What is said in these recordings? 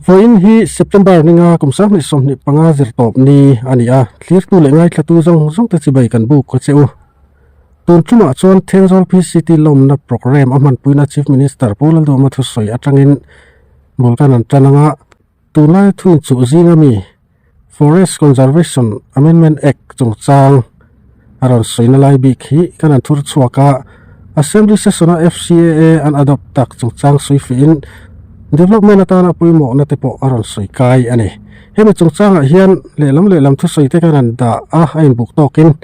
Vawiin hi September ninga kum 2025 zirtawp ni a ni a, thlirtu leh ngaithlatu zawng zawng te chibai kan buk a che u. Tun tumah chuan Thenzawl PCT lawmna programme a hmanpuina Chief Minister Pu Lalduhma thusawi atangin bul kan an tan anga tunlai thu inchuh zinga mi Forest Conservation Amendment Act chungchang a rawn sawina lai bik hi kan han thur chhuak a, Assembly Session-a FCAA an adopt tak chungchang sawi fihin development atana pawimawhna te pawh a rawn sawi kai a ni. Hemi chungchangah hian lehlam lehlam thusawi te kan han dah a, a inbuk tawkin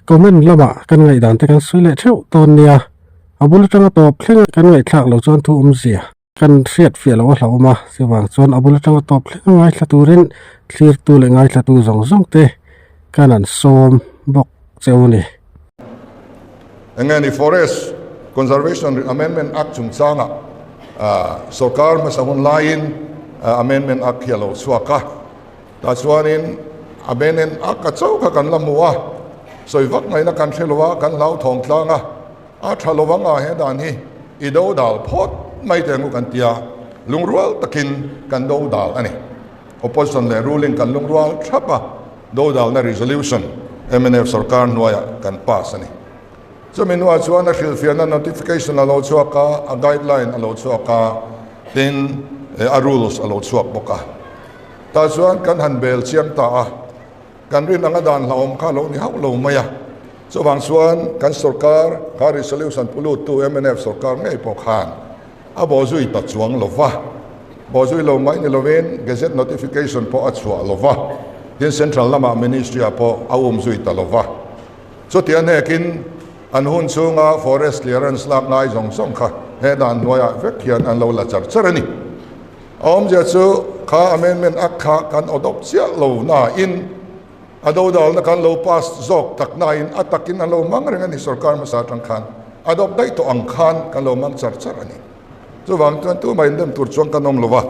comment lamah kan ngaihdan te kan sawi leh theuh tawn nia. A bul atanga tawp thleng kan ngaihthlak loh chuan thu awmzia. Kan hriat fiah loh a hlauhawm a, chuvang chuan a bul atanga tawp thleng a ngaithla turin thlirtu leh ngaithlatu zawng zawng te kan an sawm bawk cheu a ni. Enge ni Forest Conservation Amendment Act chungchanga sorkar hmasa hun laiin Amendment Act hi a lo chhuak a, tah chuanin Amendment Act a chauh kha kan la hmu a, sawi vak ngaihna kan hre lo a, kan hlauthawng tlang a. A tha lo anga he dan hi i do dal phawt mai teh ang u kan ti a, lungrual takin kan do dal a ni. Opposition leh ruling kan lungrual thap a, do dalna resolution mnf sorkar hnuaiah kan pass a ni. Chumi hnuah chuan a hrilhfiahna notification a lo chhuak a, a guideline a lo chhuak a, tin a rules a lo chhuak bawk a. Tah chuan kan han bel chiang ta a. Kan rin anga dan hlauhawm kha lo ni hauh lo mai a, chuvang chuan kan sorkar kha resolution pu luttu mnf sorkar ngei pawh khan a bawhzui ta chuang lo va, bawhzui lo mai ni lovin gazette notification pawh a chhuah lo va, tin central lamah ministry ah pawh a umzui ta lo va. Chutia hnekin an hun chhunga forest clearance lak ngai zawng zawng kha he dan hnuaiah vek hian an lo la char char a ni. A awmzia chu kha amendment act kha kan adopt chiah lo nain a dodalna kan lo pass zawk tak nain a takin an lo hmang reng a ni sorkar hmasa atang khan adopt daih tawh ang khan kan lo hmang char char a ni. Chuvang chuan tumah indem tur chuan kan awm lo va,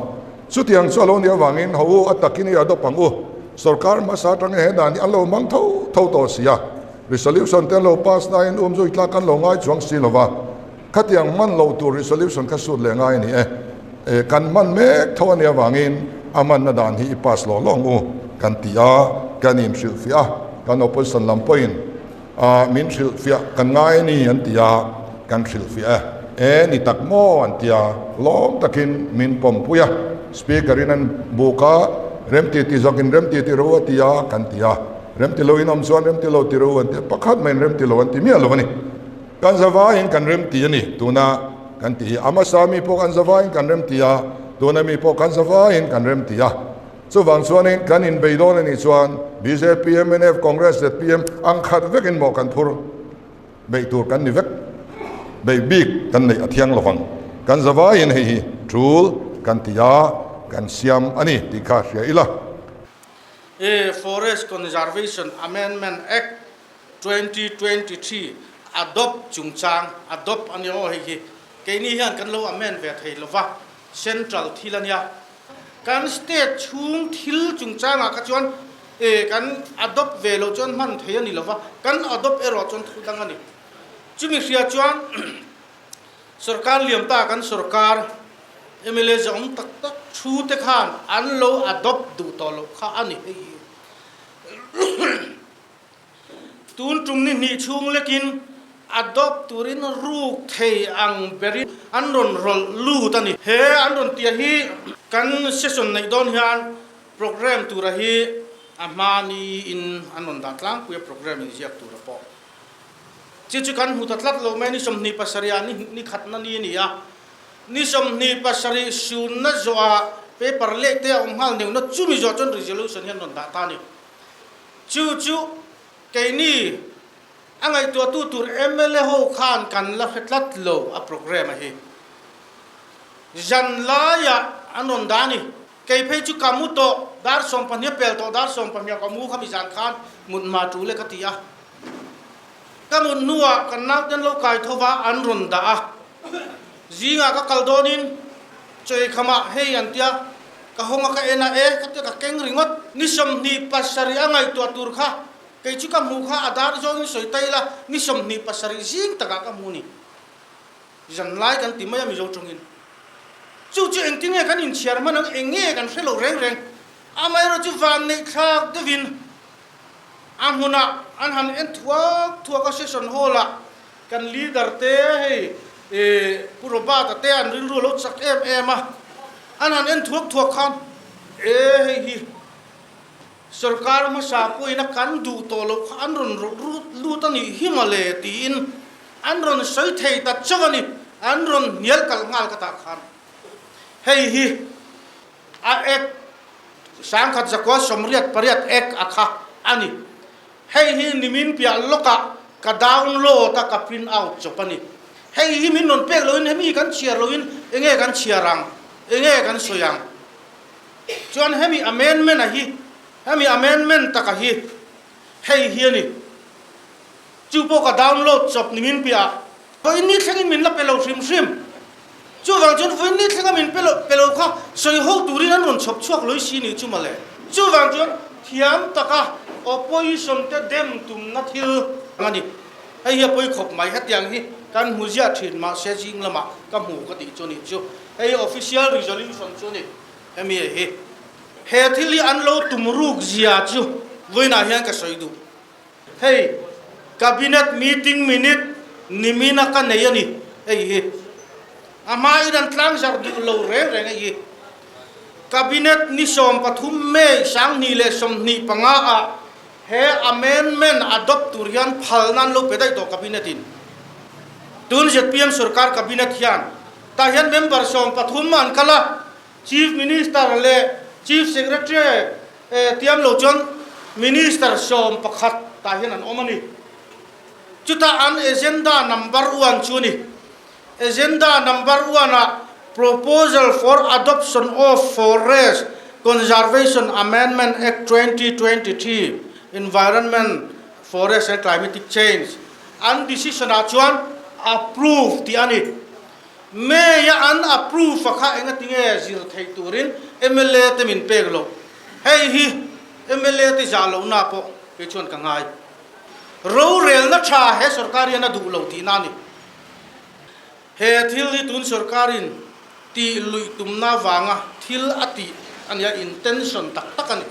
chutiang chu a lo nih avangin ho u a takin i adopt ang u, sorkar hmasa atangin he dan hi an lo hmang tho tho tawh si a, resolution te an lo pass nain umzui tlak kan lo ngai chuang si lo va. Khatiang hman loh tur resolution kha sut leh ngai a ni e. E, kan hman mek tho a nih avangin a hmanna dan hi i pass lawh lawng u kan ti a, kan inhrilhfiah a, kan opposition lam pawhin a min hrilhfiah kan ngai a ni an ti a, kan hrilhfiah e. E, ni tak maw an ti a, lawm takin min pawmpui a, Speaker in an buk a, remti ti zawkin remti ti ro a ti a, kan ti a, remti lo in awm chuan remti lo ti ro an ti a, pakhat mahin remti lo an ti miah lo a ni. Kan zavaiin kan remti a ni, tuna kan ti hi. A hmasa mi pawh kan zavaiin kan remti a, tuna mi pawh kan zavaiin kan remti a. Chuvang chuanin kan inbei dawn a nih chuan bjp, mnf, Congress, zpm ang khat vekin maw kan phur beih tur kan ni vek, beih bik kan neih a thiang lovang. Kan zavaiin hei hi tul kan ti a, kan siam a ni tih kha hria ila. E Forest Conservation Amendment Act 2023 adopt chungchang adopt a ni aw hei hi keini hian kan lo amend ve thei lova central thil a nia kan state chhung thil chungchangah kha chuan e kan adopt ve loh chuan hman thei a ni lova kan adopt erawh chuan thu dang a ni chumi hria chuan sorkar liam ta kan sorkar mla zawng tak tak thu te khan an lo adopt duh tawh loh kha a ni hei hi. Tun tum ni hnih chhung lekin adopt turin ruk thei ang berin an rawn rawlh lut a ni. He an rawn tia hi kan session neih dawn hian programme tura hi a hma niin an rawn dah tlangpui a programme inziak tura pawh chi chu kan hmu ta tlat lo mai ni 27 ah ni khatna ni a ni a, ni 27 sunna zawhah paper leh te a awm nghal neuhna chumi zawh chuan resolution hi an rawn dah ta a ni. Chu chu keini a ngaihtuahtu tur mla ho khan kan la hre tlat lo a programme a hi. Zan laiah an rawn dah a ni. Kei phei chu ka mu tawh, dar 12 pel tawh, dar 12 ka mu kha mi zan khan mut hma tul e ka ti a. Ka mut hnuah kan nauten lo kai tho va an rawn dah a. Zingah ka kal dawnin chawi khamah hei an tia, ka hawng a ka en a e ka tia ka keng ringawt. Ni 27 a ngaihtuah tur kha kei chu ka hmuh kha a dar zawngin sawi ta ila ni 27 zing takah ka hmu ni. Zan lai kan ti mai a Mizo tawngin. Chu chu engtin nge kan inchhiar hman ang, eng nge kan hre lo reng reng. Amaherawh chu van neih thlak deuhin a hmunah an han en thuak thuak a, session hall ah kan leader te hei Pu Robert-a te an rilru a lo chak em em a, an han en thuak thuak khan e hei hi Sorkar hmasa pawhin a kan duh tawh loh kha an rawn rawlh lut a nih hi mawle tiin an rawn sawi thei ta chauh a ni, an rawn hnial kalh nghal ka tah khan. Hei hi a ek sangkhat zakua 88 ek a kha a ni. Hei hi nimin piah lawkah ka download a ka print out chawp a ni. Hei hi min rawn pek loin hemi kan chhiar loin enge kan chhiar ang, enge kan sawi ang. Chuan hemi amendment a hi, hemi amendment taka hi hei hi a ni. Chu pawh ka download chawp ni min piah a, vawiin ni thlengin min la pe lo hrim hrim. Chuvang chuan vawiin ni thlenga min pe lo pe lo kha sawi ho turin an rawn chhawp chhuak lawih si nih chu mawle. Chuvang chuan thiam taka opposition te dem tumna thil a ni. Hei hi a pawi khawp mai, hetiang hi kan hmu ziah thin mahse zing lamah ka hmu ka tih chu nih chu. Hei official resolution chu ni hemi hi. He thil hi an lo tum ruk zia chu vawiinah hian ka sawi duh. Hei cabinet meeting minute nimina ka nei a ni hei hi. A hmain an tlangzarh duh lo reng reng hei hi. Cabinet ni 13 May 2025 ah He amendment adopt tur hian phalna an lo pe daih tawh Cabinet in. Tun zpm sorkar Cabinet hian tah hian member 13 an kal a, Chief Minister leh Chief Secretary tiam lo chuan Minister 11 tah hian an awm a ni. Chutah an agenda number one chu a ni. Agenda number one ah Proposal for Adoption of Forest Conservation Amendment Act 2023, Environment, Forest and Climatic Change, an decision ah chuan approve tih a ni. May a an approve a kha engatinge zir theih turin mla te min pek loh. Hei hi mla te zah lohna pawh kei chuan ka ngai. Rorelna tha he sorkar hian a duh lo tihna a ni. He thil hi tun sorkarin tih luih tumna vanga thil a tih a nia, intention tak tak a ni.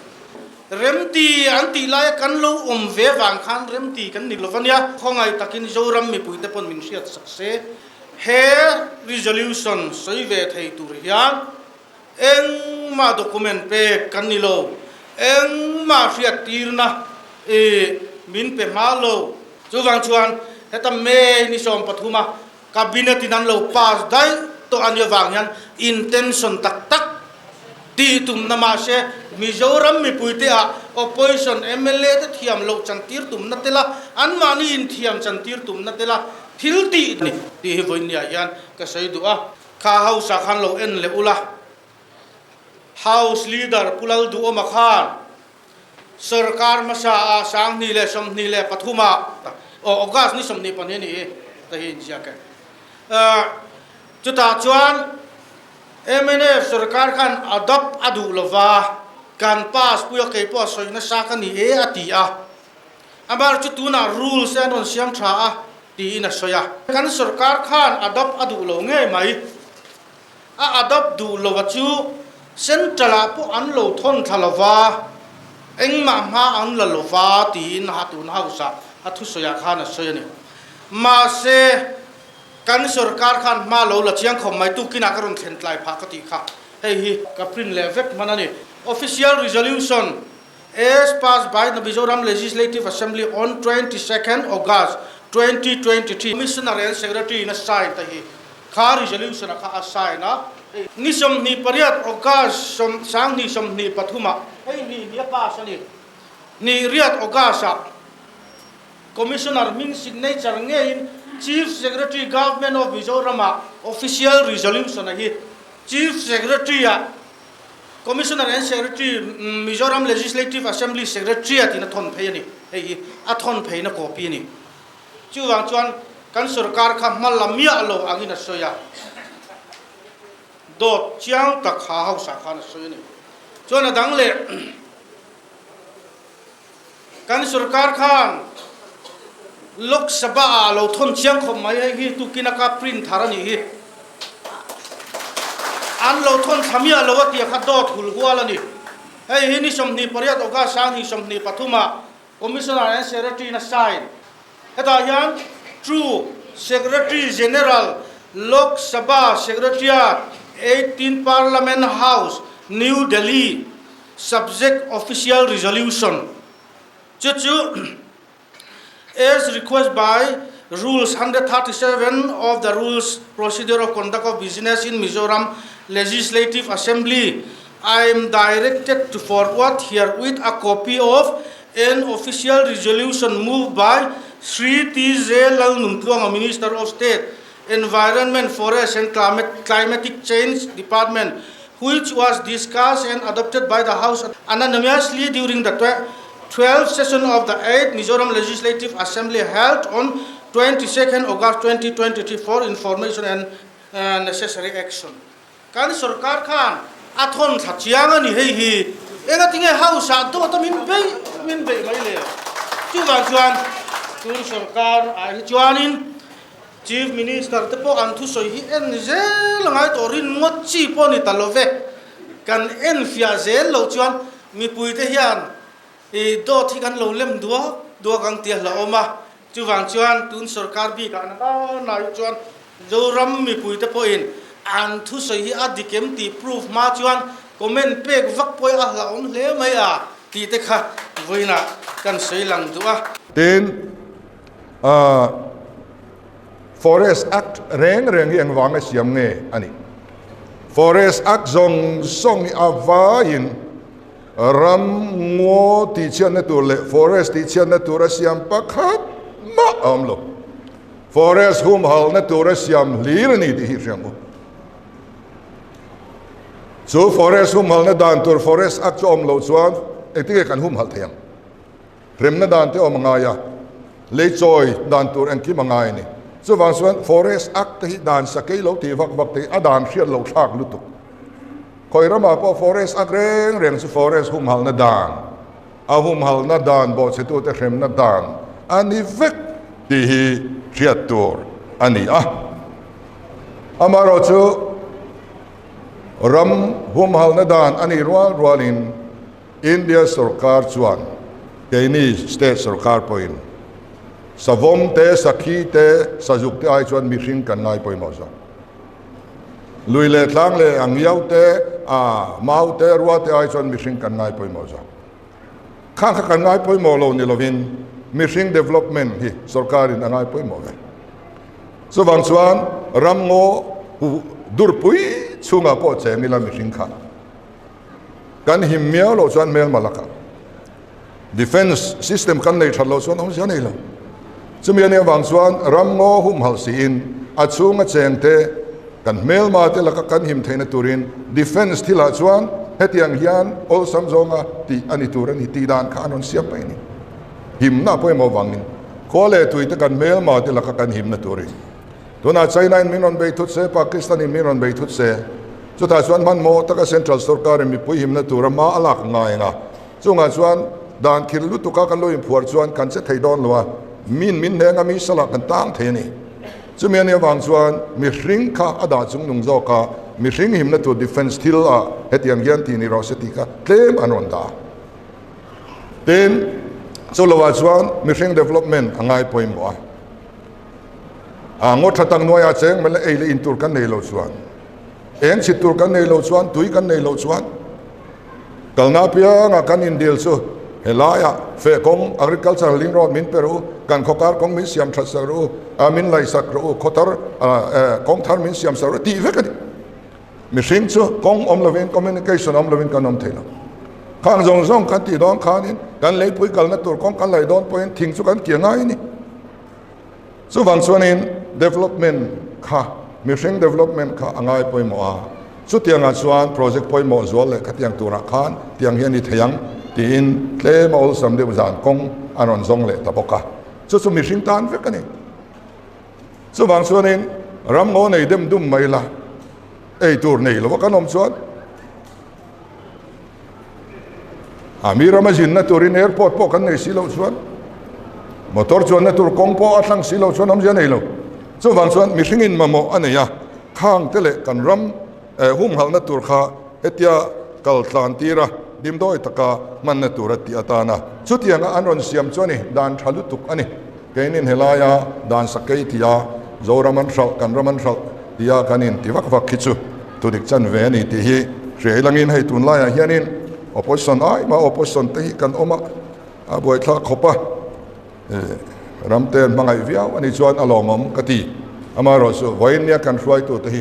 Remti an tih laia kan lo awm ve vang khan remti kan ni lo va nia. Khawngaih takin Zoram mipuite pawn min hriat sak se, he resolution sawi ve thei tur hian engmah document pek kan ni lo, engmah hriattirna i min pe hma lo. Chuvang chuan heta May ni 13 a Cabinet in an lo pass daih tawh a nih avang hian intention tak tak tih tumna mahse Mizoram mipuite ah Opposition mla te thiam loh chantir tumna tel a, anmahni inthiam chantir tumna tel a thil tih a ni tih hi vawiinniah hian ka sawi duh a. Kha House ah khan lo en leh ula, House Leader Pu Lalduhawma khan Sorkar hmasa ah 2023 ah, aw August ni 22 a ni hi, ta hi inziak e. Chutah chuan mnf sorkar khan adopt a duh lova, kan pass pui a kei pawh a sawi nasa ka ni e a ti a. Amah chu tunah rules te an rawn siam tha a tiin a sawi a. Kan sorkar khan adopt a duh lo ngei mai. A adopt duh lo a chu Central ah pawh an lo thawn thla lo va, engmah hma an la lo va tiin a tun house ah a thusawi ah khan a sawi a ni. Mahse, kan sorkar khan hma lo la chiang khawp mai, tukinah ka rawn thlen tlai phah ka tih kha hei hi ka print leh vek hman a ni. Official Resolution as passed by the Mizoram Legislative Assembly on 22nd August 2023 Commissioner and Secretary in a sign te hi Kha resolution a kha a sign a, hei ni 28 August 2023 ah hei ni hi a pass a ni. Ni riat August ah Commissioner hming signature ngeiin Chief Secretary Government of Mizoram ah official resolution a hi Chief Secretary ah Commissioner and Secretary Mizoram Legislative Assembly Secretariat in a thawn phei a ni. Hei hi a thawn pheina copy a ni. Chuvang chuan kan sorkar kha hma la miah lo angin a sawi a, dawt chiang tak ha hausa khan a sawi a ni. Chuan a dang leh kan sorkar khan Lok Sabha ah lo thawn chiang khawp mai, hei hi tukin a ka print thar a nih hi. An lo thawn thla miah lo a tih kha dawt hul hual a ni. Hei hi ni 28 August 2023 ah Commissioner and Secretary in a sign. Hetah hian True Secretary General, Lok Sabha Secretariat, 18 Parliament House, New Delhi, Subject Official Resolution chu chu as request by Rules 137 of the Rules Procedure of Conduct of Business in Mizoram Legislative Assembly, I am directed to forward herewith a copy of an official resolution moved by Shri T. J. Lalnuntluanga, Minister of State, Environment, Forest and Climatic Change Department, which was discussed and adopted by the House unanimously during the 12th session of the 8th Mizoram Legislative Assembly held on 22nd August 2023 for information and necessary action. Kan sorkar khan a thawn thla chiang a ni hei hi. Engatinge house ah dawt a min beih min beih mai le? Chuvang chuan tun sorkar ah hi chuanin Chief Minister te pawh an thusawi hi en zel a ngai tawh rin ngawt chi pawh a ni ta lo ve. Kan en fiah zel loh chuan mipuite hian i dawt hi kan lo lem duak duak ang tih a hlauhawm a. Chuvang chuan tun sorkar bikah na na hi chuan Zoram mipuite pawhin an thusawi hi a dik em tih proof hma chuan comment pek vak pawh hi a hlauhawm hle mai a tih te kha vawiinah kan sawi lang duh a. Tin, Forest Act reng reng hi engvanga siam nge a nih? Forest Act zawng zawng hi a vaiin ram ngaw tihchhiatna tur leh forest tihchhiatna tur a siam pakhat mah a awm lo. Forest humhalna tur a siam hlir a ni tih hi hria ang u. Chu forest humhalna dan tur Forest Act chu awm loh chuan engtin nge kan humhalh thei ang? Remna dan te awm a ngai a, lei chawi dan tur engkim a ngai a ni. Chuvang chuan Forest Act te hi dan sakei lo tih vak vak te hi a dan hriat loh thlak lutuk. Khawi ramah pawh Forest Act reng reng chu forest humhalna dan, a humhalna dan bawhchhetute hremna dan a ni vek tih hi hriat tur a ni a. Amaherawhchu ram humhalna dan a nih rual rualin India sorkar chuan keini state sorkar pawhin savawm te, sakhi te, sazuk te ai chuan mihring kan ngai pawimawh zawk. Lui leh tlang leh angiau te, a mau te, rua te ai chuan mihring kan ngai pawimawh zawk. Khang kha kan ngai pawimawh lo ni lovin mihring development hi sorkarin a ngai pawimawh ve. Chuvang chuan ramngaw durpui chhungah pawh cheng ila mihring kha. Kan him miau loh chuan hmelma lakah defence system kan nei that loh chuan awmzia nei lo. Chumi anih avang chuan ram ngaw humhalh siin a chhunga chengte kan hmelma te laka kan him theihna turin defence thilah chuan hetiang hian awlsam zawnga tih a ni tur a ni tih dan kha an rawn siam mai a ni. Himna pawimawh vangin khua leh tuite kan hmelma te laka kan himna turin. Tunah China in min rawn bei thut se, Pakistan in min rawn bei thut se, chutah chuan hmanhmawh taka Central sorkar in mipui himna tur a hma a lak ngai ang a, chungah chuan dan khir lutuk a kan lo inphuar chuan kan che thei dawn lo a, min min hneng a mi salah kan tang thei a ni. Chumi anih avang chuan mihring kha a dah chung nung zawk a, mihring himna tur defence thil ah hetiang hian tih ni rawh se tih kha tlem an rawn dah. Tin, chu lovah chuan mihring development a ngai pawimawh a. A ngaw tha tak hnuaiah cheng mel ei leh in tur kan nei lo chuan, eng chhit tur kan nei lo chuan, tui kan nei lo chuan kalna apiangah kan indil chu helaiah feh kawng agriculture link road min pe rawh u, kan khawkar kawng min siam that sak rawh u, a min laih sak rawh u, khawthar kawng thar min siam sak rawh u tih vek a ni. Mihring chu kawng awm lovin communication awm lovin kan awm thei lo. Khang zawng zawng kan tih dawn khanin kan leipui kalna tur kawng kan laih dawn pawhin thing chu kan kia ngai a ni. Chuvang chuanin development kha mihring development kha a ngai pawimawh a, chutiangah chuan project pawimawh zual leh khatiang turah khan tiang hi a ni thei ang tiin tlem a awlsam deuh zan kawng a rawn zawng leh ta bawk a, chu chu mihring tan vek a ni. Chuvang chuanin ram ngaw nei dem dum mai la ei tur nei lova kan awm chuan A mi rama zinna turin airport pawh kan nei si loh chuan motor chuanna tur kawng pawh a thlang si loh chuan awmzia nei lo. Chuvang chuan mihringin mamawh a nei a, khang te leh kan ram Humhalhna tur kha hetia kal tlan tir a, dimdawi taka hmanna tur a tih atana chutianga an rawn siam chu a ni, dan tha lutuk a ni. Keinin helaia dan sakei tia Zoram an hralh, kan ram an hralh tia kan inti vak vak khi chu thudik chan ve a ni tih hi hria ilangin hei tunlaiah hianin opposition ai mah opposition te hi kan awm a, a buaithlak khawp a. Ram te an hmangaih viau a nih chuan a lawmawm ka ti. Amaherawhchu vawiin nia kan hruaitute hi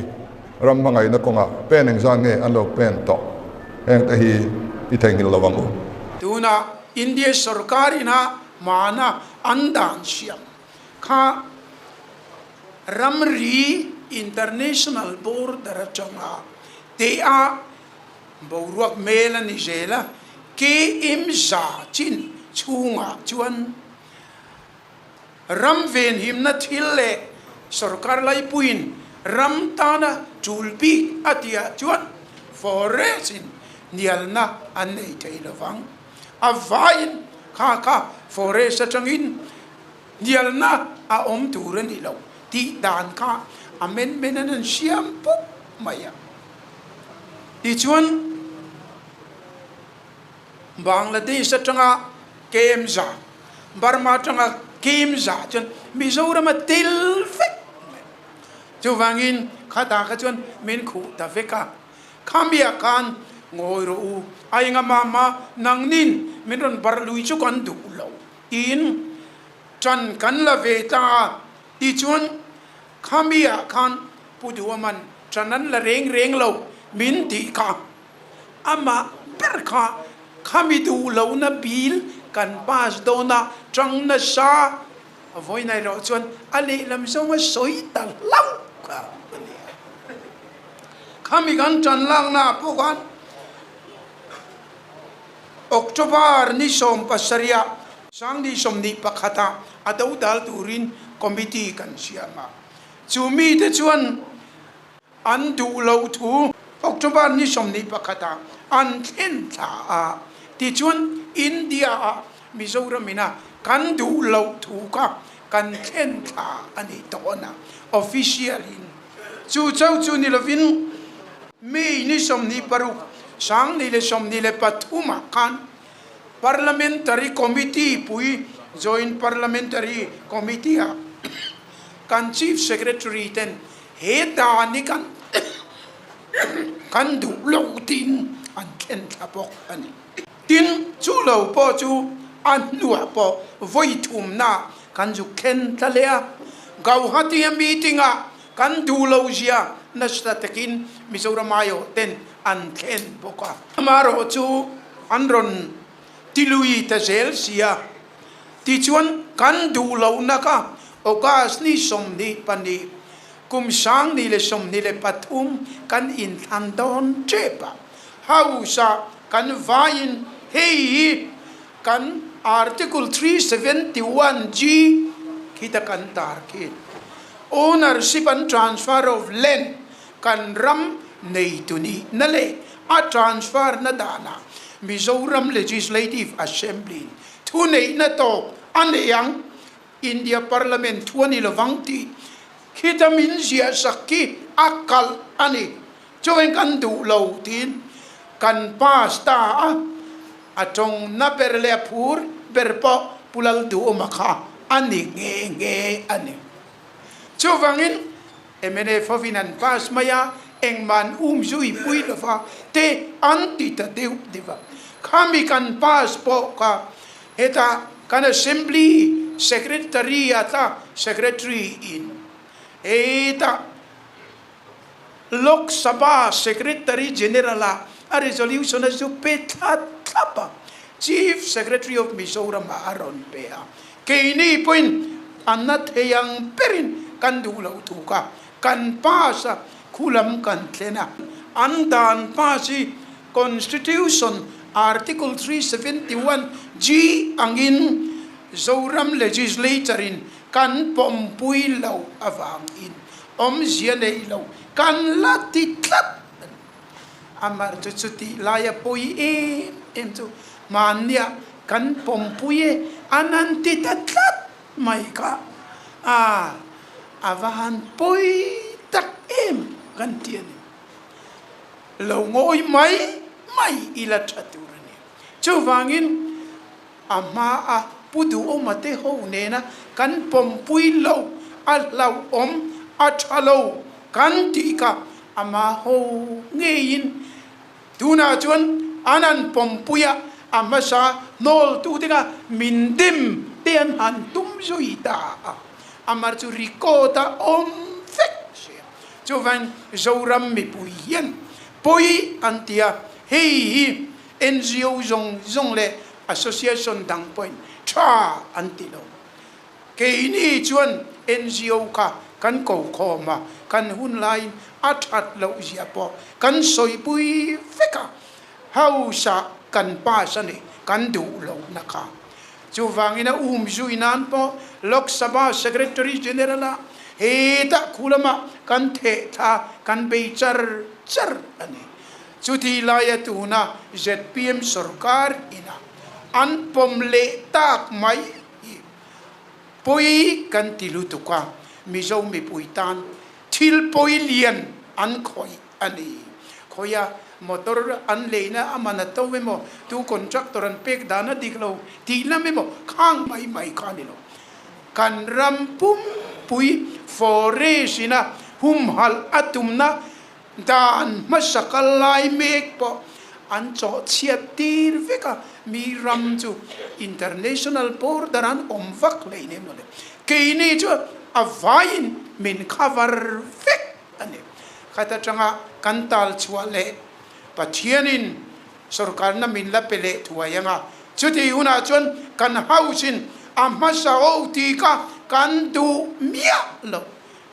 ram hmangaihna kawngah pen engzat nge an lo pen tawh? Heng te hi i theihnghilh lo ang u. Tunah India sorkar ina hmana an dan siam kha ramri international border atanga teh a Boruak hmel a ni zel a, KM za chin chhungah chuan ram venhimna thil leh sorkar laipuiin ram tana tul bik a tihah chuan forest in hnialna an nei thei lovang. A vaiin kha kha forest atangin hnialna a awm tur a ni lo tih dan kha amendment an han siam pup mai a. Tichuan, Bangladesh atanga kem za, Burma atanga kem za chuan Mizoram a tel vek mai. Chuvangin khatah kha chuan min khuh ta vek a. Khamiah khan ngawi rawh u, a enga mah mah nangnin min rawn barh lui chu kan duh lo tiin ṭan kan la ve ta a. Tichuan, Khamiah khan Pu Duaman ṭan an la reng reng lo min tih kha amah ber kha khami duh lohna bill kan pass dawn a ṭang nasa vawiin erawh chuan a lehlam zawng a sawi ta hlauh kha a ni a. Khami kan ṭan lakna ah pawh khan October ni 70ah Sangni 21 ah a dodal turin committee kan siam a. Chu mite chuan an duh loh thu October ni 21 ah an thlen thla a, tichuan India ah Mizoram ina kan duh loh thu kha kan thlen thla a ni tawn a, official in. Chu chauh chu ni lovin May ni 26, 2023 ah khan Parliamentary Committee pui Joint Parliamentary Committee ah kan Chief Secretary ten he dan hi kan kan duh lo tiin an thlen thla bawk a ni. Tin, chu lo pawh chu a hnuah pawh vawi thumna kan zuk thlen thla leh a. Gauhati a meeting ah kan duh lo zia nasa takin Mizoram aiawh ten an thlen bawk a. Amaherawh chu an rawn ti lui ta zel si a, tichuan kan duh lohna kha August ni 22, kum 2023 kan inthlan dawn tep a, House ah kan vaiin hei hi kan Article 371 G khita kan tar khi Ownership and Transfer of Land kan ram neitu nihna leh a transfer na danah Mizoram Legislative Assembly in thuneihna tawp a nei ang, India Parliament thu a ni lovang tih khita min ziahsak khi a kalh a ni. Chuan kan duh lo tiin kan pass ta a, a tawngna ber leh a phur ber pawh Pu Lalduhawma kha a ni nghe nghe a ni. Chuvangin Mnf hovin an pass mai a, engmah an um zui pui lo va, te an ti ta deuh deuh a. Khami kan pass pawh kha hetah kan Assembly Secretary a tla Secretary in hetah Lok Sabha Secretary General ah a resolution a zu pe thla thlap a, Chief Secretary of Mizoram ah a rawn pe a. Keini pawhin a na thei ang berin kan duh loh thu kha kan pass a, khulam kan thlen a. An dan pass hi Constitution Article 371 G angin Zoram Legislature in kan pawmpui loh avangin awmzia nei lo kan la ti tlat a ni. Amar chu chutih laia pawi em em chu hmannia kan pawmpui e an han ti ta tlat mai kha a, a va han pawi tak em kan ti a ni. Lo ngawi mai mai ila tha tur a ni. Chuvangin a hma a Pu Duhawma te ho nena kan pawmpui lo, a hlauhawm, a tha lo kan tih kha ama ho ngeiin tunah chuan an han pawmpui a, a hmasa hnawltu te kha min dim te an han tum zui ta a, amar chu record a awm vek sia. Chuvangin Zoram mipui hian pawi an ti a, hei hi NGO zawng zawng leh association dang pawhin tha an ti lo. Keini chuan NGO kha kan ko khawm a, kan hun laiin a that loh zia pawh kan sawipui vek a, House ah kan pass a ni, kan duh lohna kha. Chuvangin a um zui nan pawh Lok Sabha Secretary General ah hetah khu lamah kan theh thla kan bei char char a ni. Chuti laia tuna zpm sorkar ina an pawm leh tak mai hi pawi kan ti lutuk a, Mizo mipui tan thil pawi lian an khawih a ni. Khawia motor an leina a man a to emaw, tu contractor an pek dan a dik lo tih lam emaw khang mai mai kha a ni lo. Kan ram pumpui forest ina humhalh a tumna Dan hmasa kal lai mek pawh an chawh chhiat tir vek a, mi ram chu international border an awm vak hlei nem lo le. Keini chu a vaiin min cover vek a ni. Khat atanga kan tal chhuah leh Pathianin sorkarna min la pe leh thuai anga, chuti hunah chuan kan house in a hmasa ho tih kha kan duh miah lo.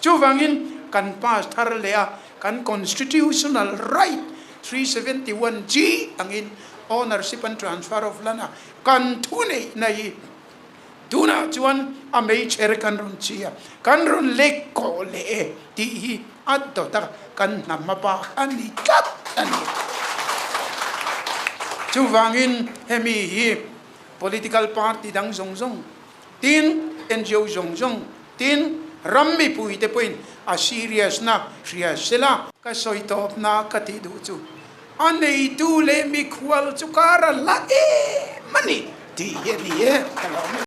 Chuvangin kan pass thar leh a, kan constitutional right 371G angin ownership and transfer of land a kan thuneihna hi tunah chuan a meichher kan rawn chi a, kan rawn lek kawh leh e tih hi a dawt a, kan hnam a bak a ni tlat a ni. Chuvangin hemi hi political party dang zawng zawng Tin, NGO zawng zawng, tin, ram mipuite pawhin a serious na hria sela. Ka sawi tawpna ka tih duh chu a neitu leh mikhual chu kar a hla em a ni tih hi a ni e ka lawm e.